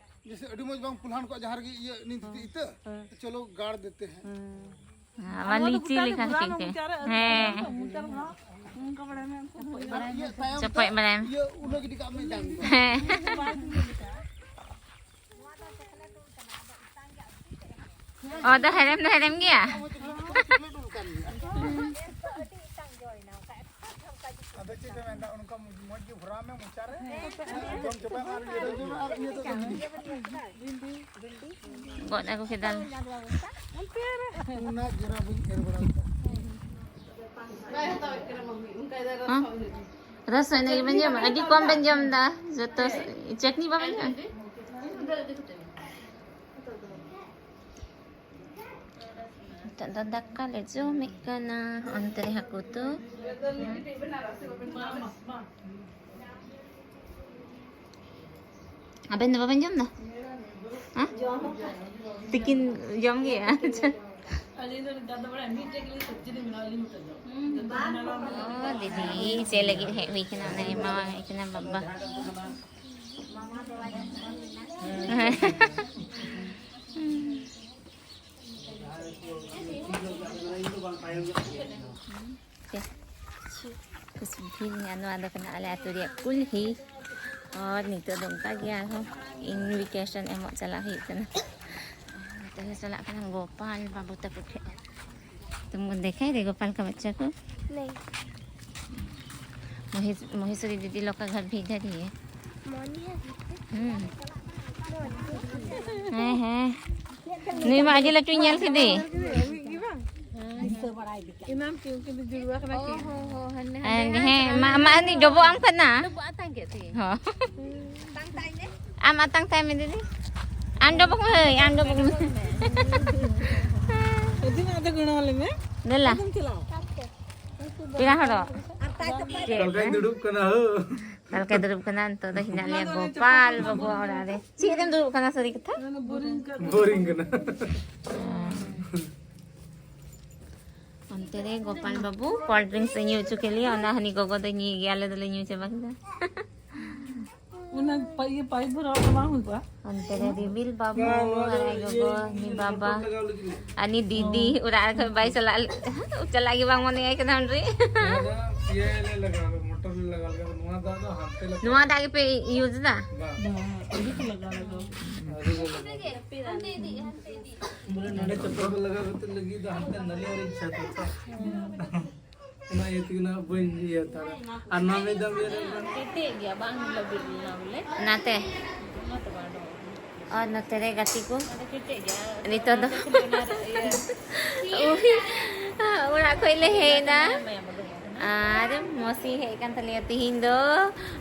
ᱡᱮᱥᱮ ᱟᱹᱰᱤ ᱢᱚᱡᱽ ᱵᱟᱝ ᱯᱩᱞᱦᱟᱱ ᱠᱚ ᱡᱟᱦᱟᱸ ᱨᱮᱜᱮ ᱤᱭᱟᱹ ᱱᱤᱛ ᱤᱛᱟᱹ, ᱦᱮᱸ᱾ ᱪᱚᱞᱚ ᱜᱟᱲ ᱫᱮᱛᱮ ᱦᱮᱸ᱾ ᱦᱮᱸ᱾ ᱦᱮᱸ, ᱟᱵᱟᱨ ᱱᱚᱣᱟ ᱫᱚ ᱞᱤᱪᱤ ᱜᱚᱴᱟ ᱜᱮ ᱞᱮᱠᱟ ᱵᱷᱚᱨᱟᱣ ᱠᱟᱹᱴᱤᱡ ᱢᱮ, ᱠᱟᱹᱴᱤᱡ᱾ ᱢᱚᱪᱟ ᱨᱮ ᱟᱹᱨᱩᱵ ᱦᱮᱸ᱾ ᱠᱟᱛᱮ ᱢᱚᱪᱟ ᱨᱮ ᱵᱷᱚᱨᱟᱣ᱾ ᱦᱩᱸ, ᱚᱱᱠᱟ ᱵᱟᱲᱟᱭ ᱢᱮ, ᱚᱱᱠᱟ ᱵᱟᱲᱟᱭ ᱢᱮ᱾ ᱤᱭᱟᱹ ᱛᱟᱭᱚᱢ ᱪᱚᱯᱚᱡ ᱛᱮ ᱵᱟᱲᱟᱭ ᱢᱮ᱾ ᱤᱭᱟᱹ ᱩᱞᱟᱹ ᱜᱤᱰᱤ ᱠᱟᱜ ᱢᱮ ᱡᱟᱝ ᱫᱚ᱾ ᱦᱮᱸ᱾ ᱵᱟᱭ ᱛᱤᱸᱜᱩ ᱞᱮᱠᱟ᱾ ᱚ, ᱫᱚ ᱦᱮᱲᱮᱢ ᱫᱚ ᱦᱮᱲᱮᱢ ᱜᱮᱭᱟ? ᱪᱚᱠᱞᱮᱴ ᱩᱞ ᱠᱟᱱ ᱜᱮᱭᱟ᱾ ᱟᱫᱚ ᱪᱮᱫ ᱯᱮ ᱢᱮᱱᱫᱟ? ᱚᱱᱠᱟ ᱢᱚᱡᱽ ᱜᱮ ᱵᱷᱚᱨᱟᱣ ᱢᱮ ᱢᱚᱪᱟ ᱨᱮ᱾ ᱡᱚᱢ ᱪᱟᱵᱟᱭ ᱢᱮ ᱟᱨ ᱤᱭᱟᱹ ᱫᱚ ᱤᱭᱟᱹ ᱫᱚ᱾ ᱜᱚᱫ ᱟᱹᱜᱩ ᱠᱮᱫᱟ᱾ ᱚᱱᱟ ᱡᱮᱨᱟ ᱵᱟᱹᱧ ᱮᱨ ᱵᱟᱲᱟ ᱠᱟᱫᱟ᱾ ᱦᱮᱸ? ᱨᱚᱥ ᱤᱱᱟᱹ ᱜᱮᱵᱮᱱ ᱡᱚᱢᱟ? ᱟᱹᱰᱤ ᱠᱚᱢ ᱵᱮᱱ ᱡᱚᱢ ᱮᱫᱟ᱾ ᱡᱚᱛᱚ ᱪᱟᱴᱱᱤ ᱵᱟᱵᱮᱱ ᱡᱚᱢ? ᱱᱤᱛᱚᱜ ᱫᱚ ᱫᱟᱠᱟ ᱞᱮ ᱡᱚᱢᱮᱫ ᱠᱟᱱᱟ᱾ ᱚᱱᱛᱮ ᱨᱮ ᱦᱟᱹᱠᱩ ᱩᱛᱩ᱾ ᱟᱵᱮᱱ ᱫᱚ ᱵᱟᱵᱮᱱ ᱡᱚᱢ ᱮᱫᱟ? ᱦᱮᱸ? ᱛᱤᱠᱤᱱ ᱡᱚᱢ ᱜᱮᱭᱟ? ᱟᱪᱪᱷᱟ᱾ ᱚ, ᱫᱤᱫᱤ, ᱪᱮᱫ ᱞᱟᱹᱜᱤᱫ ᱦᱮᱡ ᱦᱩᱭ ᱠᱟᱱᱟ? ᱚᱱᱟ ᱮᱢᱟᱣᱟᱭ ᱠᱟᱱᱟ ᱵᱟᱵᱟ᱾ ᱠᱩᱥᱵᱤ ᱱᱚᱣᱟ ᱫᱚ ᱠᱟᱱᱟ ᱟᱞᱮ ᱟᱹᱛᱩ ᱨᱮᱭᱟᱜ ᱠᱩᱞᱦᱤ᱾ ᱟᱨ ᱱᱤᱛᱚᱜ ᱫᱚ ᱚᱱᱠᱟ ᱜᱮ ᱟᱨᱦᱚᱸ invitation ᱮᱢᱚᱜ ᱪᱟᱞᱟᱜ ᱦᱩᱭᱩᱜ ᱠᱟᱱᱟ᱾ ᱱᱤᱛᱚᱜ ᱞᱮ ᱪᱟᱞᱟᱜ ᱠᱟᱱᱟ ᱜᱳᱯᱟᱞ ᱵᱟᱹᱵᱩ ᱛᱟᱠᱚ ᱴᱷᱮᱱ᱾ तुमको देखा है रे गोपाल का बच्चा को? नहीं। महेश-, महेश्वरी दीदी लोग का घर भी इधर ही है। मोहनिया भी है? हम्म। ᱦᱮᱸ, ᱦᱮᱸ᱾ ᱱᱩᱭ ᱢᱟ ᱟᱹᱰᱤ ᱞᱟᱹᱴᱩᱭ ᱧᱮᱞ ᱠᱮᱫᱮ᱾ ᱮᱱᱟᱱ ᱠᱤᱱ ᱠᱤᱱ ᱡᱩᱲᱩᱣᱟ ᱠᱟᱱᱟ ᱠᱤᱱ᱾ ᱦᱮᱸ, ᱦᱮᱸ, ᱢᱟ, ᱢᱟ, ᱩᱱᱤ ᱰᱚᱵᱚᱜ ᱟᱢ ᱠᱟᱱᱟ᱾ ᱰᱚᱵᱚᱜ ᱟᱛᱟᱝ ᱠᱮᱫ ᱛᱮ᱾ ᱦᱚᱸ᱾ ᱟᱢ ᱟᱛᱟᱝ ᱛᱟᱭ ᱢᱮ, ᱫᱤᱫᱤ᱾ ᱟᱢ ᱰᱚᱵᱚᱜ ᱢᱮ, ᱦᱳᱭ, ᱟᱢ ᱰᱚᱵᱚᱜ ᱢᱮ᱾ ᱤᱫᱤ ᱢᱮ, ᱟᱫᱚ ᱜᱚᱲᱚ ᱟᱞᱮ ᱢᱮ᱾ ᱫᱮᱞᱟ᱾ ᱟᱫᱚᱢ ᱪᱟᱞᱟᱜᱼᱟ᱾ ᱯᱮᱲᱟ ᱦᱚᱲᱚᱜ᱾ ᱚᱠᱟ ᱞᱮᱠᱟᱭ ᱫᱩᱲᱩᱵ ᱠᱟᱱᱟ, ᱦᱳ᱾ ᱚᱠᱟ ᱞᱮᱠᱟᱭ ᱫᱩᱲᱩᱵ ᱠᱟᱱᱟ? ᱱᱤᱛᱚᱜ ᱫᱚ ᱦᱮᱱᱟᱜ ᱞᱮᱭᱟ ᱜᱳᱯᱟᱞ ᱵᱟᱹᱵᱩᱣᱟᱜ ᱚᱲᱟᱜ ᱨᱮ᱾ ᱪᱮᱫ ᱨᱮᱢ ᱫᱩᱲᱩᱵ ᱠᱟᱱᱟ, ᱥᱟᱹᱨᱤ ᱠᱟᱛᱷᱟ? ᱵᱳᱨᱤᱝ ᱠᱟᱱᱟ᱾ ᱚᱱᱛᱮ ᱨᱮ ᱜᱳᱯᱟᱞ ᱵᱟᱹᱵᱩ cold drinks ᱮ ᱧᱩ ᱦᱚᱪᱚ ᱠᱮᱫ ᱞᱮᱭᱟ, ᱚᱱᱟ ᱦᱟᱹᱱᱤ ᱜᱚᱜᱚ ᱫᱚᱭ ᱧᱩᱭ ᱜᱮᱭᱟ, ᱟᱞᱮ ᱫᱚᱞᱮ ᱧᱩ ᱪᱟᱵᱟ ᱠᱮᱫᱟ᱾ ᱚᱱᱟ ᱯᱟᱭ-, ᱤᱭᱟᱹ ᱯᱟᱭᱤᱯ ᱵᱷᱚᱨᱟᱣ ᱫᱚ ᱵᱟᱝ ᱦᱩᱭ ᱠᱚᱜᱼᱟ? ᱚᱱᱛᱮ ᱨᱮ ᱨᱤᱢᱤᱞ ᱵᱟᱹᱵᱩ ᱵᱟᱝ, ᱱᱚᱣᱟ ᱫᱚ ᱟᱨ ᱟᱡ ᱤᱭᱟᱹ, ᱜᱚᱜᱚ, ᱤᱭᱟᱹ ᱦᱟᱹᱱᱤ ᱢᱚᱴᱚᱨ ᱵᱟᱵᱟ, ᱞᱟᱜᱟᱣ ᱞᱟᱹᱜᱤᱫ᱾ ᱦᱟᱹᱱᱤ ᱫᱤᱫᱤ ᱚᱲᱟᱜ ᱨᱮ ᱠᱷᱚᱡ ᱵᱟᱭ ᱪᱟᱞᱟᱜ, ᱪᱟᱞᱟᱜ ᱜᱮ ᱵᱟᱝ ᱢᱚᱱᱮᱭᱟᱭ ᱠᱟᱱᱟ ᱩᱱᱨᱮ᱾ ᱱᱚᱣᱟ ᱫᱚ ᱤᱭᱟᱹ ᱞᱮ ᱞᱟᱜᱟᱣ ᱞᱟᱹᱜᱤᱫ, ᱢᱚᱴᱚᱨ ᱞᱮ ᱞᱟᱜᱟᱣ ᱞᱟᱹᱜᱤᱫ᱾ ᱱᱚᱣᱟ ᱫᱟᱜ ᱫᱚ ᱦᱟᱱᱛᱮ ᱞᱮ ᱱᱚᱣᱟ ᱫᱟᱜ ᱜᱮᱯᱮ use ᱫᱟ? ᱵᱟᱝ᱾ ᱵᱟᱝ, ᱟᱹᱰᱤ ᱠᱚ ᱞᱟᱜᱟᱣ ᱞᱟᱜᱟᱣ᱾ ᱟᱹᱰᱤ ᱠᱚ ᱞᱟᱜᱟᱣ᱾ ᱵᱚᱞᱮ ᱱᱚᱰᱮ ᱪᱚᱯᱚᱞ ᱠᱚ ᱞᱟᱜᱟᱣ ᱠᱟᱛᱮ ᱞᱟᱹᱜᱤᱫ ᱫᱚ ᱦᱟᱱᱛᱮ ᱱᱟᱹᱞᱤ ᱟᱲᱮ ᱪᱷᱟᱛ ᱨᱮ᱾ ᱚᱱᱟ ᱤᱭᱟᱹ ᱛᱮᱜᱮ ᱱᱟᱜ ᱵᱟᱹᱧ ᱤᱭᱟᱹ ᱦᱟᱛᱟᱲᱟ᱾ ᱟᱨ ᱱᱚᱣᱟ ᱢᱤᱫ ᱫᱚᱢ ᱤᱭᱟᱹ ᱞᱮᱱᱠᱷᱟᱱ ᱠᱮᱴᱮᱡ ᱜᱮᱭᱟ, ᱵᱟᱝ ᱞᱟᱹᱵᱤᱫ ᱞᱮᱱᱟ ᱵᱚᱞᱮ᱾ ᱚᱱᱟᱛᱮ᱾ ᱚᱱᱟᱛᱮ ᱵᱟᱝ ᱚᱰᱚᱠᱚᱜ ᱠᱟᱱᱟ᱾ ᱟᱨ ᱱᱚᱛᱮ ᱨᱮ ᱜᱟᱛᱮ ᱠᱚ᱾ ᱟᱫᱚ ᱠᱮᱴᱮᱡ ᱜᱮᱭᱟ᱾ ᱱᱤᱛᱚᱜ ᱫᱚ ᱚᱱᱟ ᱛᱮᱠᱚ ᱢᱮᱱᱟ ᱤᱭᱟᱹ᱾ ᱩᱭ, ᱚᱲᱟᱜ ᱠᱷᱚᱡ ᱞᱮ ᱦᱮᱡ ᱮᱱᱟ᱾ ᱢᱟᱭᱟᱢ ᱩᱰᱩᱠᱚᱜ ᱠᱟᱱᱟ᱾ ᱟᱨ ᱢᱚᱥᱤ ᱦᱮᱡ ᱠᱟᱱ ᱛᱟᱞᱮᱭᱟ ᱛᱤᱦᱤᱧ ᱫᱚ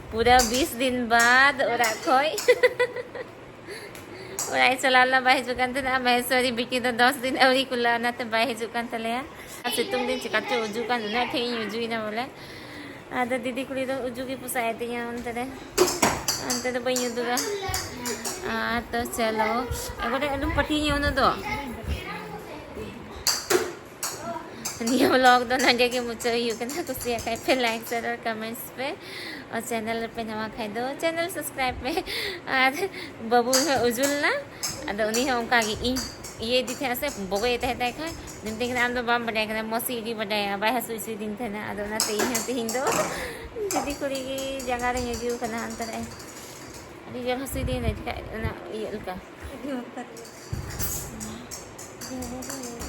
ᱯᱩᱨᱟᱹ ᱵᱤᱥ ᱫᱤᱱ ᱵᱟᱫ ᱚᱲᱟᱜ ᱠᱷᱚᱡ᱾ ᱚᱲᱟᱜ ᱮ ᱪᱟᱞᱟᱣ ᱞᱮᱱᱟ, ᱵᱟᱭ ᱦᱤᱡᱩᱜ ᱠᱟᱱ ᱛᱟᱦᱮᱱᱟ᱾ ᱢᱟᱦᱮᱥᱣᱟᱨᱤ ᱵᱤᱴᱤ ᱫᱚ ᱫᱚᱥ ᱫᱤᱱ ᱟᱹᱣᱨᱤ ᱠᱩᱞᱟᱜᱼᱟ, ᱚᱱᱟᱛᱮ ᱵᱟᱭ ᱦᱤᱡᱩᱜ ᱠᱟᱱ ᱛᱟᱞᱮᱭᱟ᱾ ᱟᱨ ᱥᱤᱛᱩᱝ ᱫᱤᱱ ᱪᱤᱠᱟᱹ ᱪᱚ ᱩᱡᱩ ᱠᱟᱱ, ᱩᱱᱟᱹᱜ ᱴᱷᱮᱡ ᱤᱧ ᱩᱡᱩᱭᱮᱱᱟ ᱵᱚᱞᱮ᱾ ᱟᱫᱚ ᱫᱤᱫᱤ ᱠᱩᱲᱤ ᱫᱚ ᱩᱡᱩ ᱜᱮ ᱯᱚᱥᱟᱭᱮᱫ ᱛᱤᱧᱟᱹ ᱚᱱᱛᱮ ᱨᱮ, ᱚᱱᱛᱮ ᱫᱚ ᱵᱟᱹᱧ ᱩᱫᱩᱜᱟ᱾ ᱟᱨ ᱛᱚ ᱪᱚᱞᱚ, ᱮᱜᱳᱰᱮ ᱟᱞᱚᱢ ᱯᱟᱹᱴᱤᱭᱟᱹᱧᱟ ᱩᱱᱟᱹᱜ ᱫᱚ᱾ ᱱᱤᱭᱟᱹ vlog ᱫᱚ ᱱᱚᱰᱮ ᱜᱮ ᱢᱩᱪᱟᱹᱫ ᱦᱩᱭᱩᱜ ᱠᱟᱱᱟ᱾ ᱠᱩᱥᱤᱭᱟᱜ ᱠᱷᱟᱡ ᱯᱮ like, share ᱟᱨ comments ᱯᱮ, ᱟᱨ channel ᱨᱮᱯᱮ ᱧᱟᱢᱟ ᱠᱷᱟᱡ ᱫᱚ channel subscribe ᱯᱮ᱾ ᱟᱨ ᱵᱟᱹᱵᱩ ᱦᱚᱸ ᱩᱡᱩᱞ ᱱᱟ, ᱟᱫᱚ ᱩᱱᱤ ᱦᱚᱸ ᱚᱱᱠᱟ ᱜᱮ ᱤᱧ ᱤᱭᱟᱹ ᱤᱫᱤ ᱛᱟᱦᱮᱸᱜ ᱥᱮ, ᱵᱚᱜᱚᱡ ᱮ ᱛᱟᱦᱮᱸ ᱛᱟᱭ ᱠᱷᱟᱡ, ᱢᱮᱛᱟᱹᱧ ᱠᱟᱱᱟ, "ᱟᱢ ᱫᱚ ᱵᱟᱢ ᱵᱟᱰᱟᱭ ᱠᱟᱱᱟ, ᱢᱚᱥᱤ ᱤᱫᱤ ᱵᱟᱰᱟᱭᱟ, ᱵᱟᱭ ᱦᱟᱹᱥᱩ ᱦᱚᱪᱚᱭᱫᱤᱧ ᱛᱟᱦᱮᱱᱟ᱾" ᱟᱫᱚ ᱚᱱᱟᱛᱮ ᱤᱧ ᱦᱚᱸ ᱛᱮᱦᱮᱧ ᱫᱚ ᱡᱩᱫᱤ ᱠᱩᱲᱤ ᱜᱮ ᱡᱟᱸᱜᱟ ᱨᱮᱧ ᱟᱹᱜᱩ ᱠᱟᱱᱟ ᱦᱟᱱᱛᱮ ᱨᱮ, ᱟᱹᱰᱤ ᱡᱳᱨ ᱦᱟᱹᱥᱩᱭᱫᱤᱧ ᱫᱚ, ᱪᱤᱠᱟ ᱚᱱᱟ ᱤᱭᱟᱹ ᱞᱮᱠᱟ᱾ ᱟᱹᱰᱤ ᱵᱚᱛᱚᱨ ᱜᱮ᱾